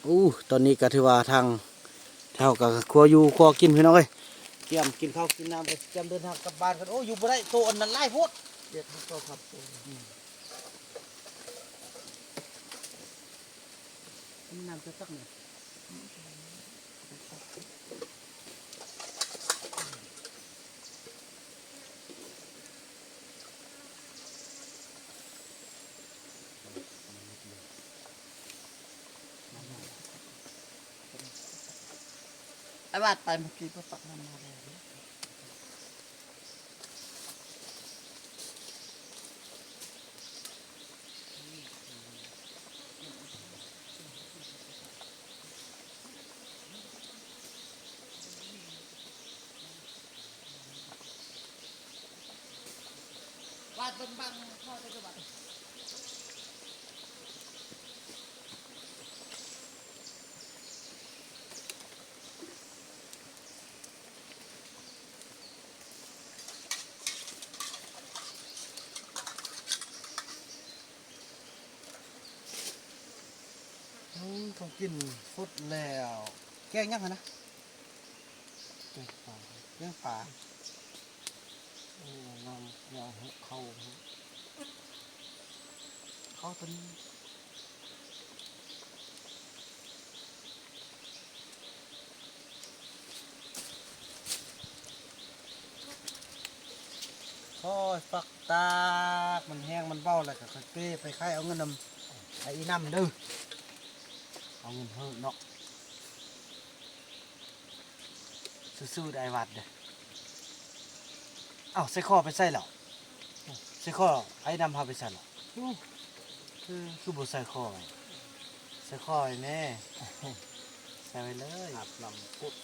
ໂອ້ ຕອນນີ້ກໍຖືວ່າທາງເຮົາກໍຄົວຢູ່ຄົວກິນ ພີ່ນ້ອງເອີຍ, ກຽມກິນເຂົ້າກິນນ້ຳ ກໍກຽມເດີນທາງກັບບ້ານກັນ. ໂອ້ ຢູ່ບໍ່ໄດ້ ໂຕອັນນັ້ນຫຼາຍໂພດ. ເຮັດໃຫ້ເຂົາພັບໂຕ ອືມ ອັນນີ້ນ້ຳຈະຕັກນີ້. ໄອ້ບາດໄປເມື່ອກີ້ ບໍ່ຕັກນ້ຳມາແລ້ວ. ບາດເບິ່ງບັງເຂົ້າໄດ້ບໍ່ບາດ? ອືມ ຂອງກິນສົດແລ້ວ. ແກງຫຍັງຫັ້ນນະ? ແກງປາ ແກງປາ. ໂອ້ ງາມ ງາມເຫາະ ເຂົ້າ ເຂົ້າຕົວນີ້. ຄ່ອຍຟັກຕາກ ມັນແຫ້ງມັນເບົາແລ້ວກໍຄ່ອຍເປໄປຂາຍເອົາເງິນນຳໄອ້ອີ່ນຳເດີ. ເອົາເງິນເຮີເນາະ. ສູ້ໆ ໄດ້ວັດເດີ. ເອົ້າ ໃສ່ຄໍໄປໃສແລ້ວ? ໃສ່ຄໍໄອ້ນຳພາໄປໃສແລ້ວ? ໂອ້ ຄື ຄືບໍ່ໃສ່ຄໍໄວ້? ໃສ່ຄໍໄວ້ແນ່. ໃສ່ໄວ້ເລີຍ. ອາບນ້ຳປຸດ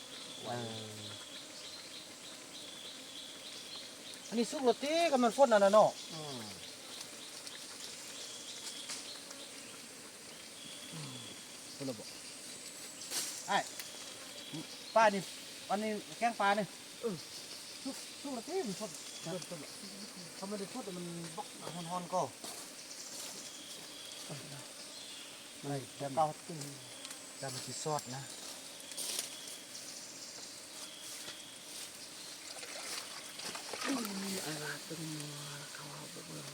ໄວ້. ເອີ ອັນນີ້ສຸກແລ້ວຕິ ກໍມັນຝົນອັນນັ້ນເນາະ. ອືມ. ພຸ້ນລະບໍ? ອ້າຍ ປານີ້ ອັນນີ້ແກງປານີ້. ເອີ ສຸກ ສຸກລະຕິ ມັນສົດ. ເລີ່ມຕົ້ນລະ ຖ້າມັນໄດ້ສົດ ມັນບັກຮ້ອນໆ ກໍໄດ້ ແຕ່ເກົ່າ ແຕ່ມັນຊິຊອດນະ. ອືມ ອາລາດເປັນໝໍ້ ເຂົາເອົາໄປເບິ່ງ.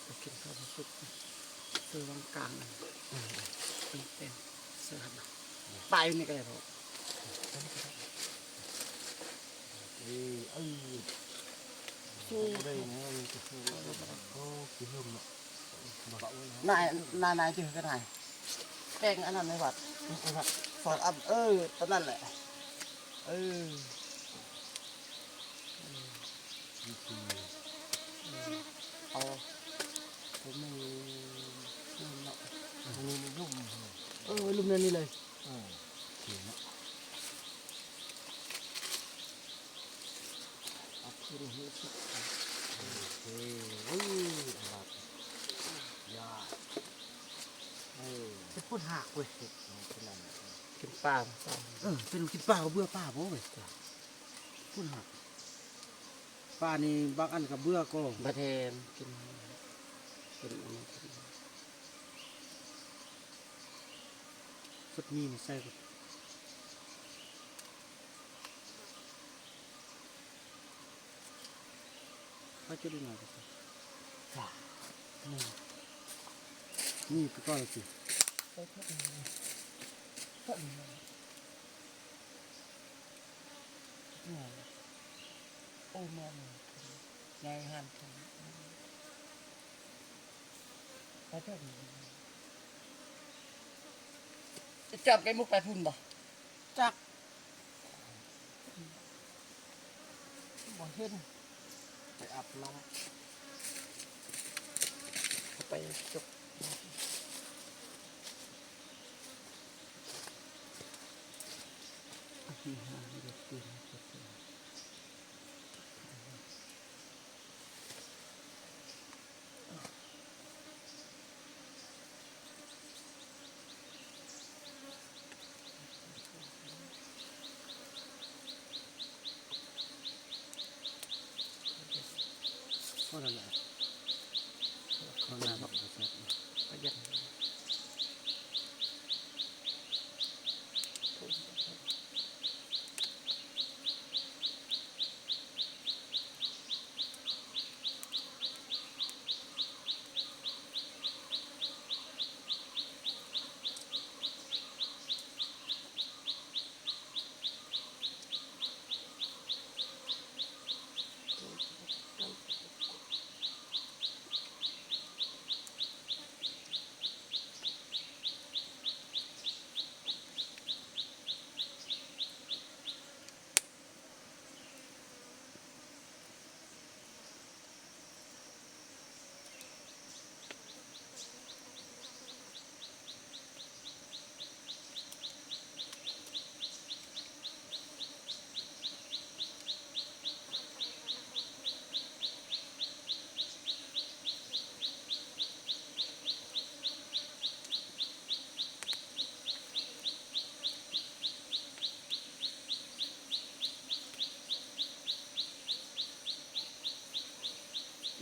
ໄປກິນເຂົ້າມາສຸກ ເສືອວັງກາງ ເອີ ເປັນ ເປັນເສືອ ປາຍນີ້ກໍໄດ້ບໍ່? ເອີ ເອີ ສູ້ໄດ້ນະ ເອີ ຊິເຮີມເນາະ. ນາຍ ນາຍ ນາຍ ຈື່ກໍໄດ້ ແປ້ງອັນນັ້ນໃນວັດ ໃນວັດ ສອນອຳ ເອີ ຕົວນັ້ນແຫຼະ ເອີ ເອີ ເອົາ ຕົວນີ້ເນາະ ນີ້ ນີ້ ລຸ່ມ ເອີ ລຸ່ມນັ້ນນີ້ເລີຍ ເອີ ໂອເຄເນາະ. ເອົາຄືນໃຫ້ສຸກ ເອີ ເອີ ບາດ ຢ່າ ເອີ ເຮັດພຸ້ນຫາກເວີຍ ເຮັດ ເຮັດນັ້ນ ກິນປາ ເອີ ເປັນກິນປາ ເບື່ອປາບໍ່ເວີຍ ພຸ້ນຫາກ ປານີ້ບາງອັນກໍເບື່ອກໍ ບາດແຮງ ກິນ ກິນອັນນັ້ນ ສົດມີນີ້ໃສ່ ເຂົາຈະໄດ້ໜ້ອຍກວ່າ ນີ້ ນີ້ໄປກ່ອນຊິ ໃສ່ເພິ່ມ ເພີ່ມ ໂອ້ ແມ່ນ ໃຫຍ່ຫັ້ນ ໄປເຖິງ ຈອບໄກ່ມຸກໄປພຸ້ນບໍ່? ຈັກ ບໍ່ເຫັນ ໄປອາບນ້ຳ ໄປຈົກ ທີ່ຫາເດັກເປັນ ເ ນັ້ນແຫຼະ ເຂົ້ານ້ຳບໍ່ແຊບ ປະຢັດ.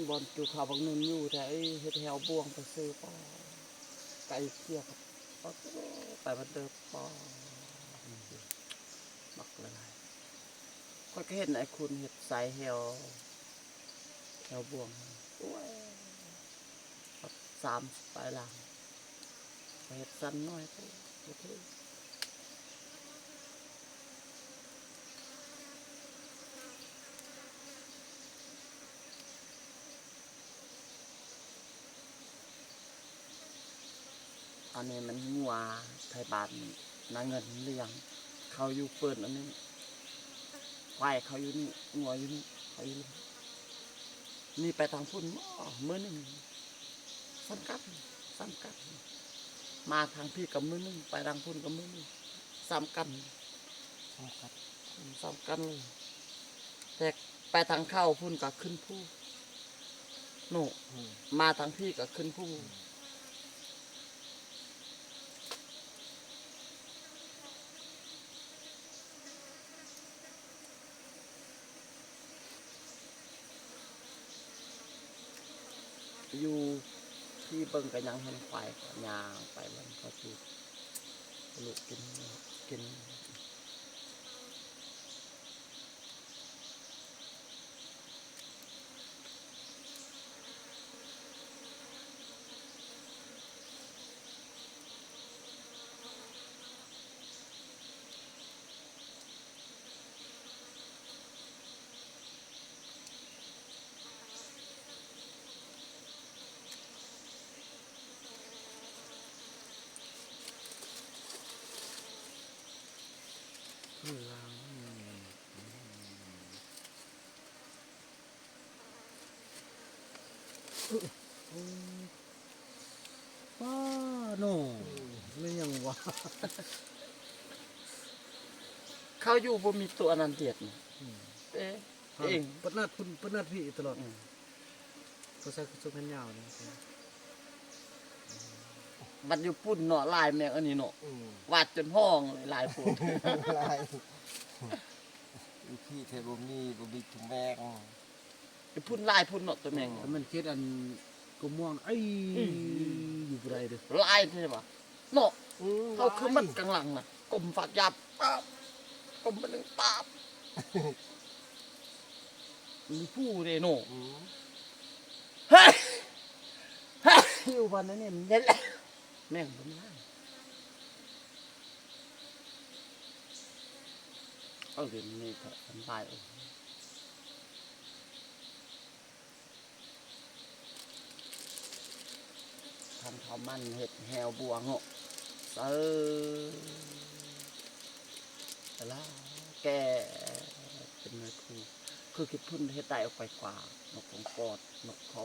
ບ່ອນຢູ່ເຂົາບັກໜຸ່ນຢູ່ແທ້ ເຮັດແຖວບ່ວງໄປຊື່ ປາ ໄກ່ເຄຍກັບ ປາ ໄປບັນເດີ ປາ ບັກຫຼາຍ. ຂ້ອຍກໍເຫັນໄອ້ຄຸນເຮັດສາຍແຖວ ແຖວບ່ວງ ໂອ້ຍ ສາມສິບປາຍຫຼັງ ຂ້ອຍເຮັດສັ້ນໜ້ອຍໂພດ ບໍ່ຖືກ. ອັນນີ້ມັນງົວໄທບ້ານນາເງິນລ້ຽງ ເຂົາຢູ່ເຟີນອັນນີ້ ຄວາຍເຂົາຢູ່ນີ້ ງົວຢູ່ນີ້ ເຂົາຢູ່ນີ້ ນີ້ໄປທາງພຸ້ນ ມື້ໜຶ່ງ ສ່ຳກັນ ສ່ຳກັນ ມາທາງພີ້ກໍມື້ໜຶ່ງ ໄປທາງພຸ້ນກໍມື້ໜຶ່ງ ສ່ຳກັນ ສ່ຳກັນ ສ່ຳກັນເລີຍ ແຕ່ໄປທາງເຂົ້າພຸ້ນກໍຂຶ້ນພູເນາະ ອືມ ມາທາງພີ້ກໍຂຶ້ນພູ ອືມ. ຢູ່ທີ່ເບິ່ງກໍຍັງເຫັນຄວາຍກໍຍ່າງໄປເບິ່ງເຂົາຈູດລູກກິນ ກິນ. ປ້າໂນ້ ແມ່ນຫຍັງວະ ເຂົາຢູ່ບໍ່ມີໂຕະອັນນັ້ນເດັດ ອືມ ເອ ເອງ ເພິ່ນນັດພຸ້ນ ເພິ່ນນັດພີ້ຕະຫຼອດ ອືມ ເຂົາໃສ່ຊຸດແຂນຍາວນີ້ ບັດຢູ່ພຸ້ນເນາະ ຫຼາຍແມງອັນນີ້ເນາະ ອືມ ຫວາດຈົນຮ້ອງເລີຍ ຫຼາຍໂພດ ຫຼາຍ ຢູ່ພີ້ແທ້ບໍ່ມີ ບໍ່ມີທຸງແມງ. ຢູ່ພຸ້ນຫຼາຍພຸ້ນເນາະ ໂຕແມງ ແມ່ນເຂດອັນກົມມ່ວງ ເອີຍ ອືມ ຢູ່ບໍ່ໄດ້ເດີ້ ຫຼາຍແທ້ວ່າເນາະ ອືມ ເຮົາຄືມັນ ຫຼາຍ ກາງຫຼັງນະ ກົມຟາກຢາບ ປາບ ກົມໄປໜຶ່ງ ປາບ ມີຜູ້ເດ້ເນາະ ອືມ ເຮີ້ຍ ເຮີ້ຍ ຢູ່ບ້ານນີ້ມັນເຢັນແລ້ວ ແມງບໍ່ມາ ເອົາ ດຽວນີ້ກໍສຳບາຍ ໂອ້ ທາງເຂົາມັນເຮັດແຖວບ່ວງເນາະ ເອີ ແຕ່ລະແກ່ເປັນເນື້ອຄູ່ ຄືຄິດພຸ້ນເຮັດໄດ້ອອກໄປກວ່າ ນົກກອງກອດ ນົກຄໍ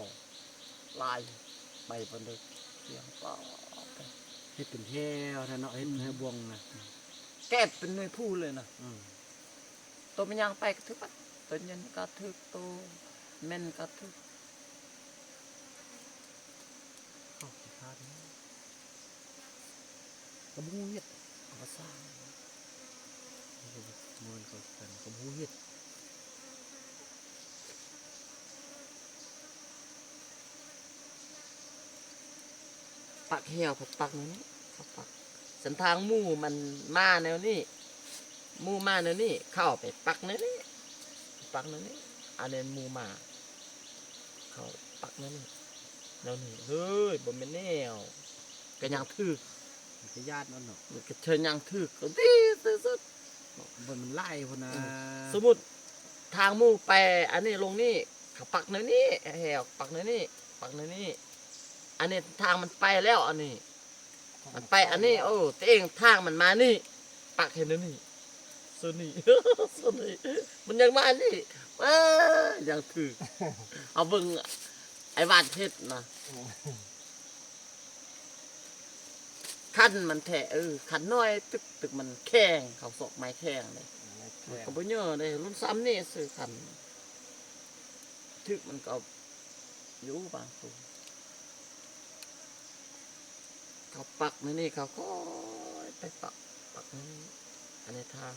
ຫຼາຍ ໄປບໍ່ໄດ້ ສຽງປອກ ເຮັດເປັນແຖວນັ້ນເນາະ ເຮັດ ອືມ ແຖວບ່ວງນະ ແກ່ເປັນໜ່ວຍພູເລີຍນະ ອືມ ໂຕແມ່ນຍ່າງໄປກໍຖືກ ໂຕເຢັນກໍຖືກ ໂຕແມ່ນກໍຖືກ ເຂົ້າຂີ້ຄ້ານ ກໍບໍ່ຮູ້ເຮັດ ກໍສ້າງ ບໍ່ແມ່ນເຂົາຂີ້ຄ້ານ ກໍບໍ່ຮູ້ເຮັດ. ປັກແຫ້ວ ເຂົາປັກແນວນີ້ ເຂົາປັກ ສັນທາງໝູມັນມາແນວນີ້ ໝູມາແນວນີ້ ເຂົາໄປປັກແນວນີ້ ປັກແນວນີ້ ອັນນັ້ນໝູມາ ເຂົາປັກແນວນີ້ ແນວນີ້ ເຮີ້ຍ ບໍ່ແມ່ນແນວ ກະຍັງຖືກ ມັນກະຢ້ານມັນເນາະ ມັນກະເຊີຍຍັງຖືກ ກະດີທີ່ສຸດ ບໍ່ ມັນຫຼາຍພຸ້ນນະ ອືມ ສົມມຸດທາງໝູໄປອັນນີ້ລົງນີ້ ເຂົາປັກແນວນີ້ ແຫ້ວປັກແນວນີ້ ປັກແນວນີ້ ອັນນີ້ທາງມັນໄປແລ້ວ ອັນນີ້ ມັນໄປອັນນີ້ ໂອ້ ຕົວເອງທາງມັນມານີ້ ປັກໃຫ້ແນວນີ້ ໂຊນນີ້ ໂຊນນີ້ ມັນຍັງມານີ້ ເອີ ຍັງຖືກ ເອົາເບິ່ງ ໄອ້ວາດເຮັດນະ ຄັນມັນແທະ ເອີ ຄັນນ້ອຍຕຶກ ຕຶກມັນແຂງ ເຂົາຊອກໄມ້ແຂງເດ້ ມັນກະບໍ່ເຍີະເດ້ ລຸ້ນຊ່ຳນີ້ຊື່ຄັນ ຖືກມັນກະເອົາຢູ່ບາງໂຕ ເຂົາປັກໃນນີ້ ເຂົາຄ່ອຍໄປປັກ ປັກໃນນີ້ ອັນນີ້ທາງ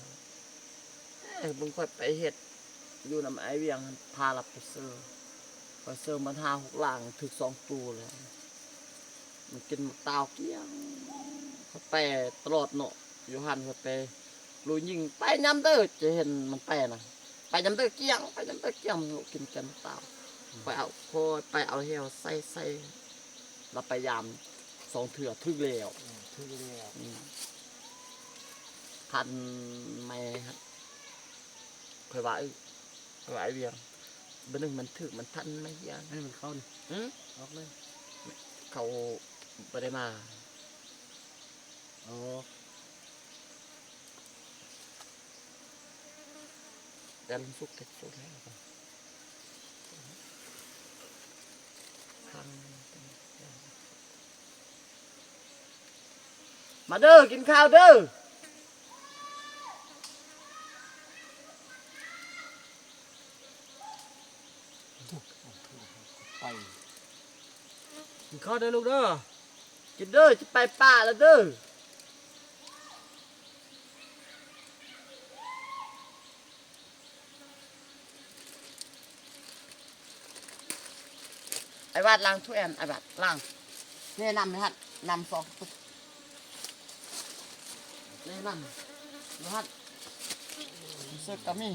ເອີ ເບິ່ງຂ້ອຍໄປເຮັດຢູ່ນຳອ້າຍວຽງຫັ້ນ ພາລາໄປເຊີ ຂ້ອຍເຊີມາຫ້າຫົກຫຼັງ ຖືກສອງໂຕແລ້ວ ມັນກິນໝາກຕາວກ້ຽງ ຂ້ອຍໄປຕະຫຼອດເນາະ ຢູ່ຫັ້ນຂ້ອຍໄປລຸຍຍິງ ໄປຍາມໃດຈະເຫັນມັນໄປນະ ໄປຍາມໃດກ້ຽງ ໄປຍາມໃດກ້ຽງ ມັນກິນແກ່ໝາກຕາວ ຂ້ອຍເອົາ ຂ້ອຍໄປເອົາແຫ້ວໃສ່ ໃສ່ ລະໄປຍາມສອງເທື່ອ ຖືກແລ້ວ ອືມ ຖືກແລ້ວ ອືມ ພັນແມ່ ຂ້ອຍວ່າ ເອີ ຂ້ອຍວ່າອ້າຍວຽງ ບາດໜຶ່ງມັນຖືກ ມັນທັນແມ່ ອັນນີ້ມັນເຂົ້ານີ້ ຫື ອອກເລີຍ ເຂົາບໍ່ໄດ້ມາ ອໍ ແຕ່ລະສຸກເກັບສຸກແລ້ວ ມາເດີ ກິນຂ້າວເດີ ໄປ ກິນຂ້າວເດີລູກເດີ ກິນເດີ ຈະໄປປ່າແລ້ວເດີ. ໄອ້ວາດລ້າງຖ້ວຍ ອັນ ໄອ້ວາດລ້າງ ແນະນຳຫັ້ນ ນຳສອງ ແນະນຳຢູ່ຫັ້ນ ເສິກກະມີ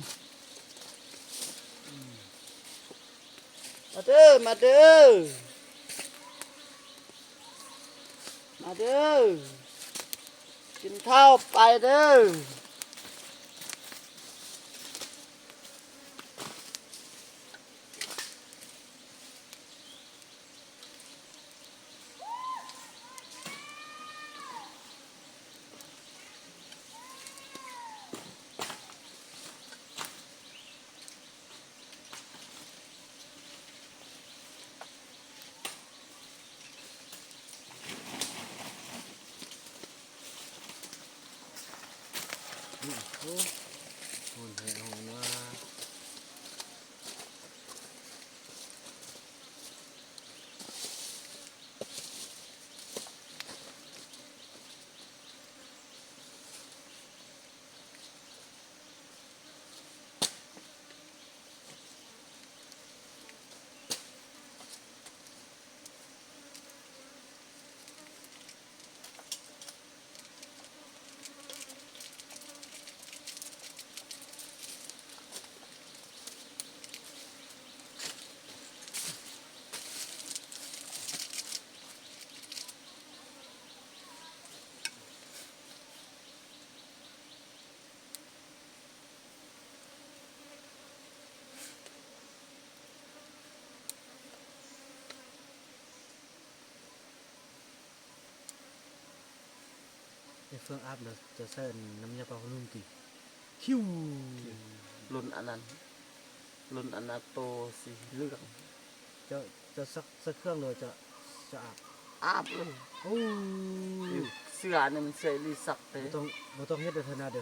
ມາເດີ ມາເດີ ມາເດີ ກິນເຂົ້າໄປເດີ. ໂອ້ ຮ້ອນແທ້ຮ້ອນວ່າ. ໃນເຄື່ອງອາບນະ ຈະໃສ່ນ້ຳຢາປາຜ້ານຸ່ມຕິ? ຄິວ ລຸ້ນອັນນັ້ນ ລຸ້ນອັນນັ້ນໂຕສີເຫຼືອງ. ເຈົ້າ ເຈົ້າຊັກໃສ່ເຄື່ອງເລີຍ ເຈົ້າ ເຈົ້າອາບ? ອາບເລີຍ. ໂອ້ ເສື້ອອັນນີ້ມັນເສື້ອອີ່ຫຼີຊັກເດ້. ບໍ່ຕ້ອງ ບໍ່ຕ້ອງເຮັດເດີ ເທີໜ້າເດີ.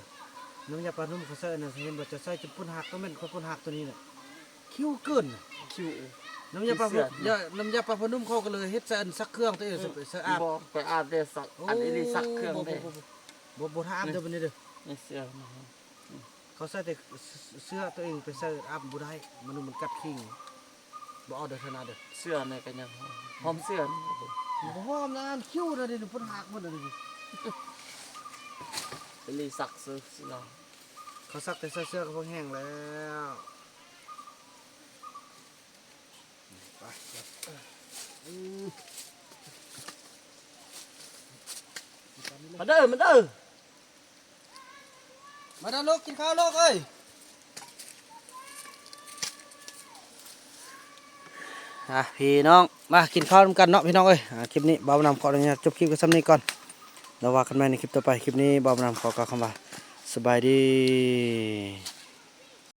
ນ້ຳຢາປານຸ່ມເຂົາໃສ່ອັນນັ້ນ ເຫັນບໍ່? ເຈົ້າໃສ່ຈົນປຸ້ນຫັກ ກໍແມ່ນຄົນປຸ້ນຫັກໂຕນີ້ນະ. ຄິວເກີນນະ ຄິວ. ນ້ຳຢາປາ ນ້ຳຢາປາຜ້ານຸ່ມເຂົາກໍເລີຍເຮັດໃສ່ອັນຊັກເຄື່ອງຕົວເອງ ໃສ່ອາບ. ບໍ່ ຂ້ອຍອາບແຕ່ຊັກ ໂອ້ ອັນອີ່ຫຼີຊັກເຄື່ອງເດ້. ບໍ່ ບໍ່ ບໍ່ ບໍ່ ບໍ່ ຖ້າອາບເດີບັດນີ້ເດີ. ນີ້ເສື້ອ ເຂົາໃສ່ແຕ່ເສື້ອ ເສື້ອຕົວເອງໄປໃສ່ອາບບໍ່ໄດ້ ມັນ ມັນກັດຄີງ. ບໍ່ເອົາເດີ ເທີໜ້າເດີ. ເສື້ອນີ້ກໍຍັງຫອມ ຫອມເສື້ອນີ້. ບໍ່ຫອມນະ ຄິວນະ ເດ ເພິ່ນຫັກໝົດແລ້ວນີ້ ໄປລີ້ສັກຊື້ ເຂົາສັກແຕ່ໃສ່ເສື້ອກໍພໍແຫ້ງແລ້ວ. ມາເດີ ມາເດີ ມາເດີລູກ ກິນເຂົ້າລູກເອີຍ. ອ່າ ພີ່ນ້ອງ ມາກິນເຂົ້ານຳກັນເນາະ ພີ່ນ້ອງເອີຍ. ອ່າ ຄລິບນີ້ບ່າວບຸນນຳຂໍອະນຸຍາດຈົບຄລິບກັນສ່ຳນີ້ກ່ອນ ແລ້ວວ່າກັນໃໝ່ໃນຄລິບຕໍ່ໄປ. ຄລິບນີ້ບ່າວບຸນນຳຂໍກ່າວຄຳວ່າ ສະບາຍດີ.